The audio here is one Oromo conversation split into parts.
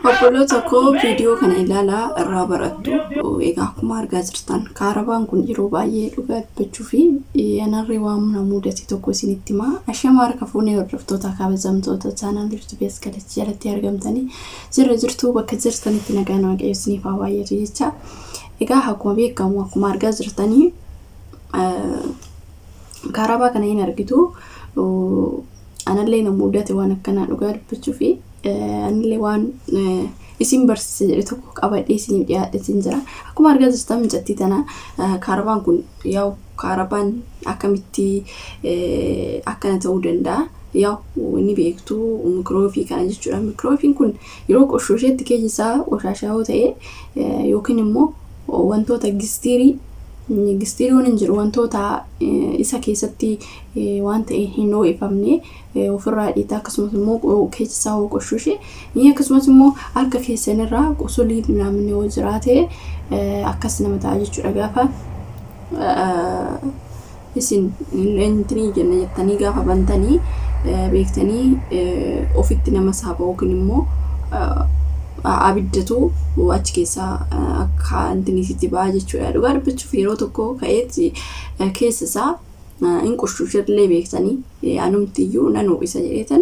Obboloota koo, viidiyoo kana ilaalaa irraa barattu. Egaa akkuma argaa jirtan kaarabaan kun yeroo baay'ee, dhugaa dubbachuu fi anarree waan na mudate tokko isinitti himaa. Ashama harka fuunee, hordoftoota kabajamtoota chaanaal YouTube as jalatti argamtanii jira jirtu, bakka jirtanitti nagaan Waaqayyo isiniif haa baay'atu jecha. Egaa akkuma beekamu, akkuma argaa jirtanii kaarabaa kana hin argitu. Anallee na mudate waan akkanaa, dhugaa dubbachuu fi anillee waan isin barsiisa jedhe tokko qabadhee isiniif dhiyaadheetiin jira. Akkuma argaa jirtan mucattii tana kaarabaan kun, yaa'u kaarabaan akkamitti akkana ta'uu danda'a? Yaa'u ni beektu mikiroofii kana jechuudha. Mikiroofiin kun yeroo qoshosheetti keessi isaa qoshaashaa yoo ta'e yookiin immoo wantoota gistiirii gistiiriin hin jiru, wantoota isa keessatti waan ta'e hin ho'ifamne ofirraa dhiita, akkasumas immoo keessa isaa hoo qoshoshe, akkasumas immoo harka keessanirraa qusulii namni yoo jiraate akkas nama ta'a jechuudha. Gaafa isin intinii jenna jettanii gaafa bantanii beektanii ofitti nama saaba yookiin immoo abiddatu achi keessaa akka intiniititti ba'a jechuudha. Dhugaa dubbachuuf yeroo tokko ka'eetti keessa isaa hin qushushillee beektanii anumtiyyuu nan ho'isa jedheetan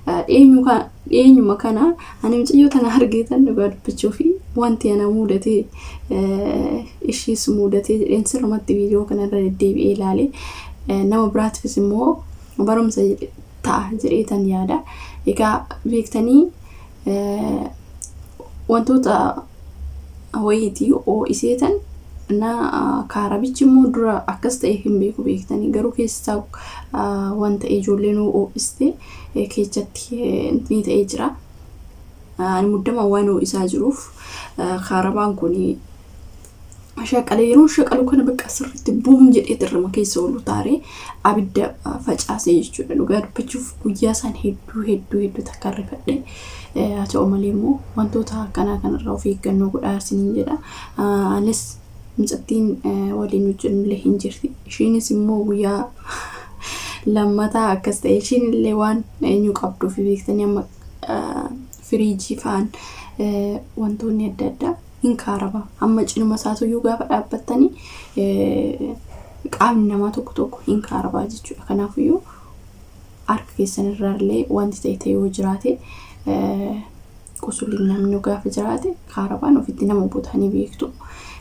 dhiyeenyuma kana ani mucayyoo tana argeetan, dhugaa dubbachuuf wanti ana mudatee ishiis mudatee jedheen sirrumatti viidiyoo kanarra deddeebi'ee ilaale, nama biraatiifis immoo barumsa ta'a jedheetan yaada. Egaa beektanii wantoota wayiitii ho'iseetan na kaarabichi immoo dura akkas ta'e hin beeku beektanii, garuu keessaa wanta ijoolleen ho'iste keessatti ni ta'ee jira. Ani muddama waan ho'isaa jiruuf kaarabaan kun shaqalee, yeroo shaqalu kana bakka sirriitti buum jedhee dirrama keessa oolu taaree abidda facaasee jechuudha. Dhugaa dubbachuuf guyyaa isaan hedduu hedduu hedduu takka rifadhe. Haa ta'u malee immoo wantoota akkanaa kanarraa of eeggannoo godhaa isiniin jedha. Anis mucattiin waliin hojjennullee hin jirti. Isheenis immoo guyyaa lammataa akkas ta'e, ishiin illee waan eenyu qabduuf beektanii amma firiijii fa'aan wantoonni adda addaa hin kaaraba. Amma cinuma isaatuyyuu gaafa dhaabbattanii qaamni namaa tokko tokko hin kaarabaa jechuudha. Kanaafiyyuu harka keessan irraallee wanti ta'e ta'e yoo jiraate, qusulliin namni gaafa jiraate kaarabaan ofitti nama butanii beektu.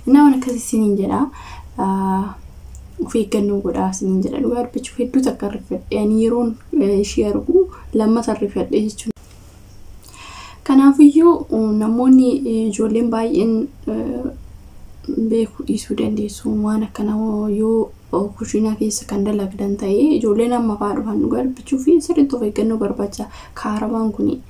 Inni waan akkasii isiniin jedha. Of eeggannoo godhaa isiniin jedha. Dhugaa dubbachuuf hedduu takka rifadhe. Ani yeroon ishee argu lammata rifadhe jechuudha. Kanaafiyyuu namoonni ijoolleen baay'een beekuu dhiisuu dandeessu waan akkanaa. Yoo kushiinaa keessa kan dalagdan ta'ee, ijoolleen amma fa'aa dhufan, dhugaa dubbachuu fi sirriitti of eeggannoo barbaacha. Kaarabaan kun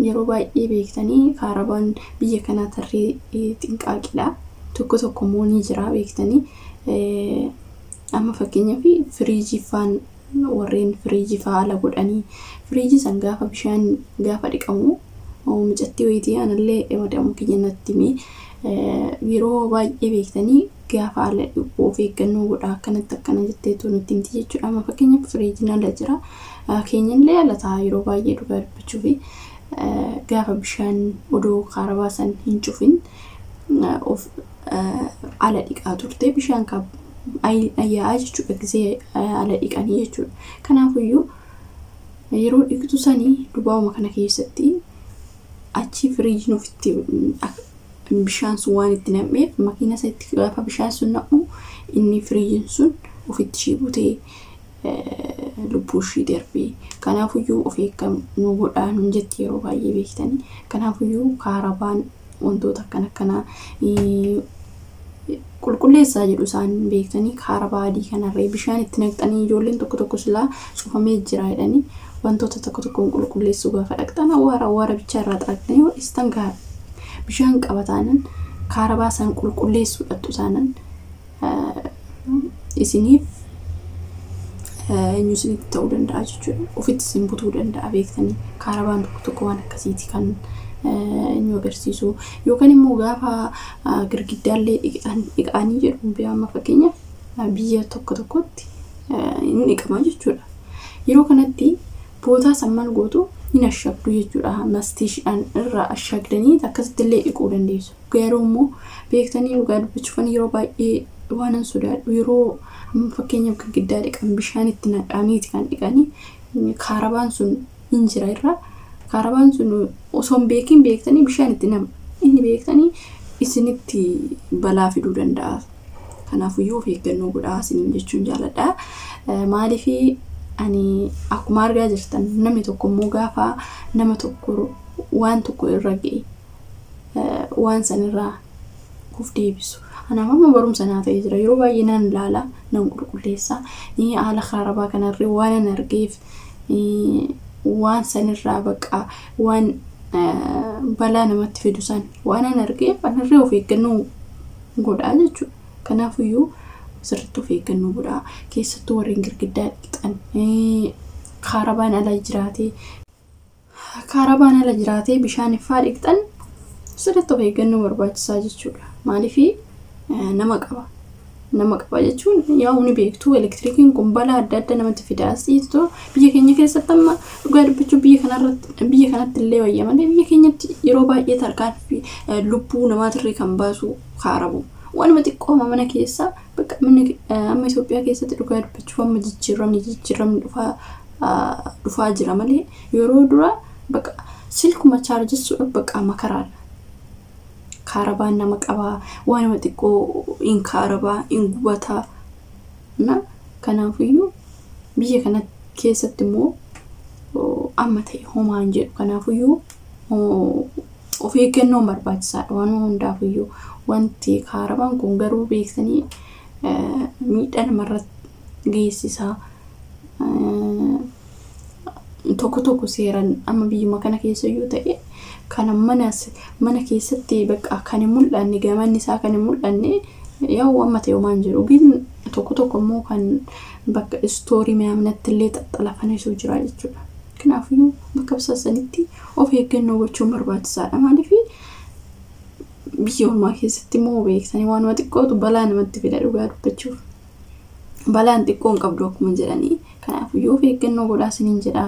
yeroo baay'ee beektanii kaarabaan biyya kanaa tarree xinqaaqidha. Tokko tokko immoo ni jira beektanii. Amma fakkeenyaaf firiijii faan, warreen firiijii fa'aa ala godhanii firiijii san gaafa bishaan gaafa dhiqamu, mucattii wayitii anallee madamu kiyya natti himee, yeroo baay'ee beektanii gaafa ala dhiqu of eeggannoo godha akkanatti akkana jetteetu nutti himti jechuudha. Amma fakkeenyaaf firiijiin ala jira. Keenyallee ala ta'a yeroo baay'ee, dhugaa dubbachuu fi gaafa bishaan odoo kaarabaa san hin cufin of ala dhiqaa turte, bishaan yaa'aa jechuudha gisee ala dhiqanii jechuudha. Kanaafiyyuu yeroo dhiqtu sanii dubaa'uma kana keessatti achi firiijiin ofitti bishaan sun waan itti nam'eef, makiina isaatti gaafa bishaan sun naqu inni firiijiin sun ofitti ishee butee lubbuu ishii darbee. Kanaafiyyuu of eeggannoo godhaa nuun jetti yeroo baay'ee beektanii. Kanaafiyyuu kaarabaan wantoota akkana akkanaa qulqulleessaa jedhu isaan beektanii. Kaarabaa adii kanarree bishaan itti naqxanii, ijoolleen tokko tokko silaa cufamee jira jedhanii wantoota tokko tokkoon qulqulleessuu gaafa dhaqxan, awwaara awwaara bichaa irraa xaaqxanii yoo dhiistan gaara. Bishaan qabataanan kaarabaa san qulqulleessuu dhattu taanan isiniif eenyu isinitti ta'uu danda'a jechuudha. Ofitti isin butuu danda'a beektanii. Kaarabaan tokko tokko waan akkasiiti kan eenyu agarsiisu. Yookaan immoo gaafa girgiddaallee dhiqanii jedhu, amma fakkeenyaaf biyya tokko tokkotti hin dhiqama jechuudha. Yeroo kanatti bootaa san maal gootu? Hin ashagdu jechuudha. Mastiishaan irraa ashagdanii akkasitti illee dhiquu dandeessu. Garuu immoo beektanii dhugaa dubbachuufan yeroo baay'ee waan an sodaadhu yeroo amma fakkeenyaaf girgiddaa dhiqan bishaan itti naqaniiti kan dhiqanii kaarabaan sun hin jira irraa. Kaarabaan sun osoo hin beekin beektanii bishaan itti nama inni beektanii isinitti balaa fiduu danda'a. Kanaafuyyuu of eeggannoo godhaa isiniin jechuun jaaladha. Maaliif ani akkuma argaa jirtan namni tokko immoo gaafa nama tokko waan tokko irra ga'e waan sanirraa of deebisu. Anaaf amma barumsa naa ta'ee jira. Yeroo baay'ee nan ilaala, nan qulqulleessa. Haala kaarabaa kanarree waan an argeef waan sanirraa baqa waan balaa namatti fidu san waan an argeef anarree of eeggannoo godhaa jechuudha. Kanaafuyyuu sirriitti of eeggannoo godhaa. Keessattuu warreen girgiddaa dhiqan kaarabaan ala jiraatee bishaan iffaa dhiqxan sirriitti of eeggannoo barbaachisaa jechuudha. Maaliif nama qaba. Nama qaba jechuun yaa ni beektu elektirikiin kun balaa adda addaa namatti fidaa. Asiitoo biyya keenya keessatti amma dhugaa dubbachuu biyya kanatti illee wayya malee biyya keenyatti yeroo baay'ee tarkaanfii lubbuu namaatirree kan baasu kaarabu. Waanuma xiqqooma mana keessa bakka amma Itoophiyaa keessatti dhugaa dubbachuuf amma jijjiiramni dhufaa jira malee yeroo dura bakka silkuma chaarjessuudhaaf bakka makaraadha. Kaarabaan nama qabaa waanuma xiqqoo hin kaarabaa hin gubataa. Kanaafiyyuu biyya kana keessatti immoo amma ta'e homaa hin jedhu. Kanaafiyyuu of eeggannoon barbaachisaadha waanuma hundaafiyyuu. Wanti kaarabaan kun garuu beektanii miidhaa namarratti geessisaa. Tokko tokko seeraan amma biyyuma kana keessayyuu ta'e kan mana keessatti bakka kan hin mul'anne gamanni isaa kan hin mul'anne yaa'u amma ta'e homaa hin jedhu. Gin tokko tokko immoo kan bakka istoorii minaaminatti illee xaxxalafaniitu jira jechuudha. Kanaafiyyuu bakka ibsasanitti of eeggannoo gochuun barbaachisaadha. Maaliif biyya ormaa keessatti immoo beektanii waanuma xiqqootu balaa namatti fida dhugaa dubbachuuf. Balaan xiqqoo hin qabdu akkuma jedhanii. Kanaafiyyuu of eeggannoo godhaa isiniin jedha.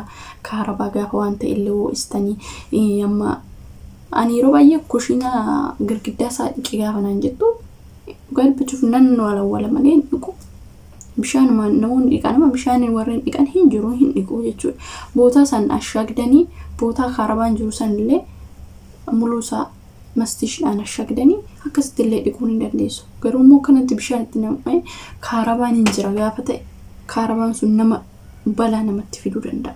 Kaarabaa gaafa waan ta'e illee ho'istanii amma ani yeroo baay'ee kushiinaa girgiddaa isaa dhiqi gaafa naan jettu dhugaa dubbachuuf nan walawwala malee hin dhiqu. Bishaanumaan namoonni dhiqan amma bishaaniin warreen dhiqan hin jiru hin dhiqu jechuudha. Bootaa san ashagdanii bootaa kaarabaan jiru san illee muluusaa mastiishaan ashagdanii akkasitti illee dhiquu ni dandeessu. Garuu immoo kanatti bishaan itti nam'ee kaarabaan hin jira gaafa ta'e kaarabaan sun nama balaa namatti fiduu danda'a.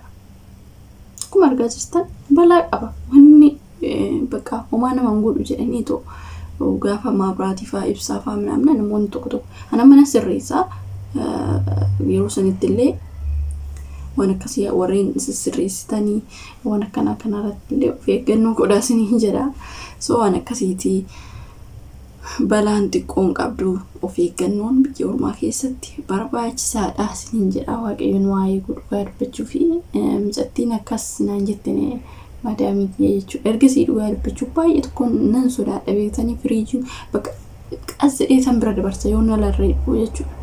Akkuma argaa jirtan balaa qaba. Wanni bakka homaa nama hin godhu jedhaniitu gaafa maabiraatii fa'aa ibsaa fa'aa minamna namoonni tokko tokko. Ana mana sirreessaa yeroo sanitti illee waan akkasii warreen sirreessitanii waan akkanaa kanarratti illee of eeggannoo godhaa isiniin jedha. So waan akkasiiti balaan xiqqoon qabdu of eeggannoon biyya ormaa keessatti barbaachisaadha isiniin jedha. Waaqayyoon waa'ee dhugaa dubbachuu fi mucattiin akkas naan jettine madaamii kiyya jechuudha. Ergasii dhugaa dubbachuu baay'ee tokko nan sodaadha beektanii firiijiin bakka qas jedhee san bira dabarsa yoo nalarree dhiqu jechuudha.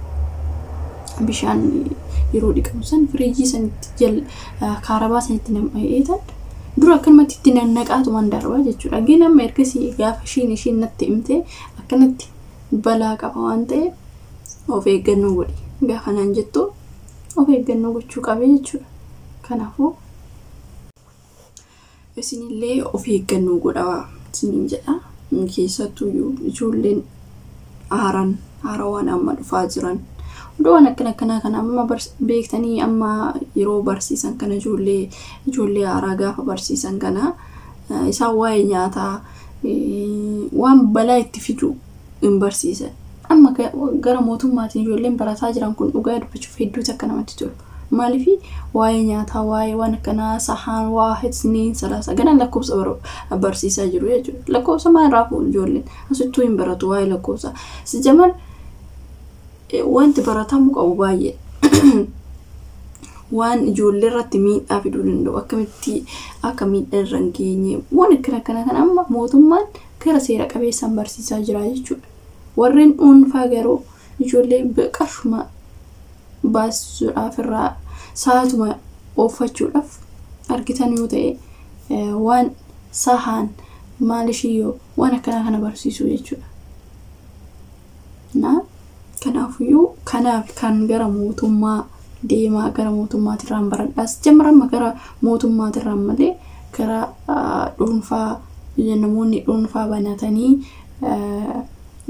Bishaan yeroo dhiqamu san firiijii sanitti kaarabaa sanitti nam'ee tan dura akkanumatti itti nannaqaatumaan darbaa jechuudha. Gin amma ergasii gaafa ishiin natti himte akkanatti balaa qaba waan ta'eef of eeggannoo godhi. Gaafa naan jettu of eeggannoo gochuu qabee jechuudha. Kanaafuu isinillee of eeggannoo godhaa isiniin jedha. Keessattuu ijoolleen haarawaan amma dhufaa jiran. Oduuwwan akkana akkanaa kana amma beektanii amma yeroo barsiisan kana ijoollee haaraa gaafa barsiisan kana isaan waa'ee nyaataa waan balaa itti fidu hin barsiisan. Amma gara mootummaatiin ijoolleen barataa jiran kun dhugaa dubbachuuf hedduutu akka namatti tolu. Maaliif waa'ee nyaataa waa'ee waan akkanaa sahaan waa'ee isniin salaasa gana lakkoofsa barsiisaa jiru jechuudha. Lakkoofsa maal raafuu ijoolleen asittuu hin baratu waa'ee lakkoofsa. Sijamal wanti baratamuu qabu baay'ee waan ijoollee irratti miidhaa fiduu danda'u akkamitti akka miidhaa irra hin geenye waan akkana akkana kana amma mootummaan gara seera qabeessaan barsiisaa jira jechuudha. Warreen dhuunfaa garuu ijoollee qarshuma baasuudhaaf irraa sa'aatuma ooffachuudhaaf Argitan yoo ta'e waan sahaan maalishiyyoo waan akkanaa kana barsiisuu jechuudha. Na kanaafiyyuu kanaaf kan gara mootummaa deemaa, gara mootummaatirraan baradhaas jammaramma, gara mootummaatirraan malee gara dhuunfaa namoonni dhuunfaa banatanii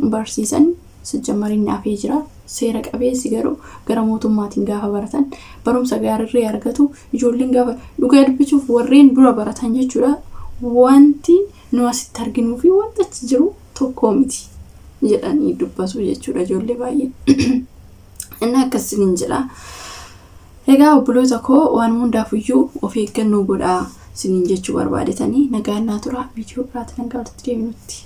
barsiisan sijjammariin hafee jira. Seera qabeessi garuu gara mootummaatiin gaafa baratan barumsa gaariirree argatu. Ijoolleen gaafa dhugaa dubbachuuf warreen dura baratan jechuudha, wanti nu asitti arginuu fi wanti achi jiru tokko miti jedhanii dubbatu jechuudha ijoollee baay'ee. Inni akkasiin jedha. Egaa obboloota koo, waan hundaafiyyuu of eeggannoo godhaa isiniin jechuu barbaadetanii, nagaan naa tura, viidiyoo biraatiin hanga walitti deebinutti.